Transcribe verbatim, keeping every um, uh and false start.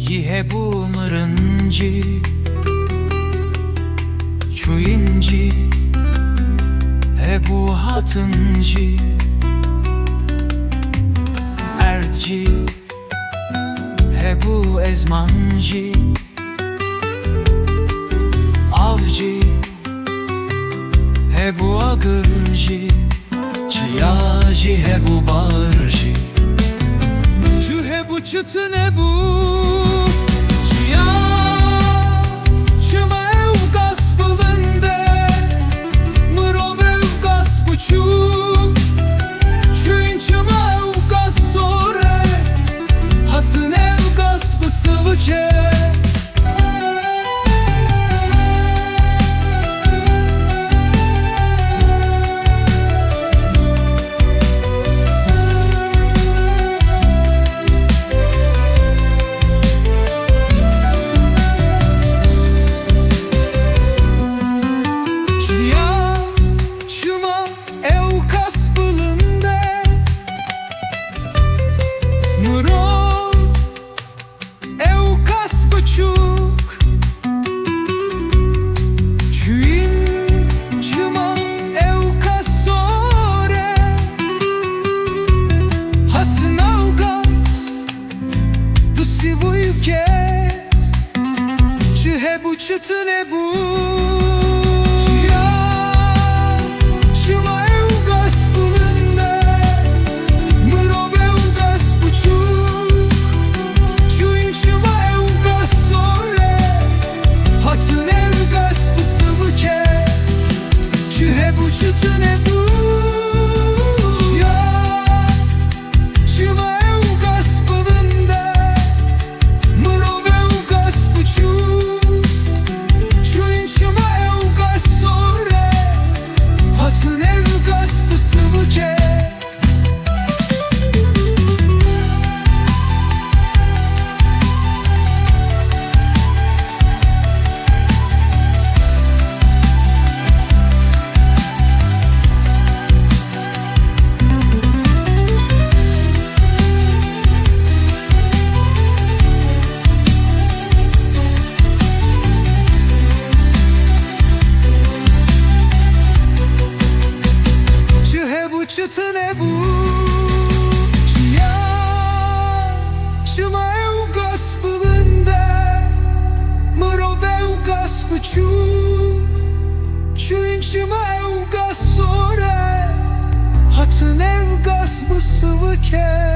Cî hebû mirin cî, çûyîn cî, hebû hatin cî, erd cî, hebû ezman cî, av cî, hebû agir jî, çiya jî hebû bar jî. Çi hebû çi tune bû, çiya çima ew qas bilind e, mirov ew qas biçûk, çûyîn çima ew qas zor e, hatin ew qas bi sivikê. Çiya çima ew qas bilind e, mirov ew qas biçûk, çûyîn çima ew qas zor e, hatin ew qas bi sivikê. Çi hebû çi tune bû, çiya çima ew qas bilind e, mirov ew qas biçûk, çûyîn çima ew qas zor e, hatin ew qas bi sivikê. Çi hebû çi tune bû, çiya çima ew qas bilind e, mirov ew qas biçûk, çûyîn çima ew qas zor e, hatin ew qas bi sivikê. Çi hebû çi tune bû, çiya çima ew qas bilind e, mirov ew qas biçûk, çûyîn çima ew qas zor e, hatin ew qas bi sivikê.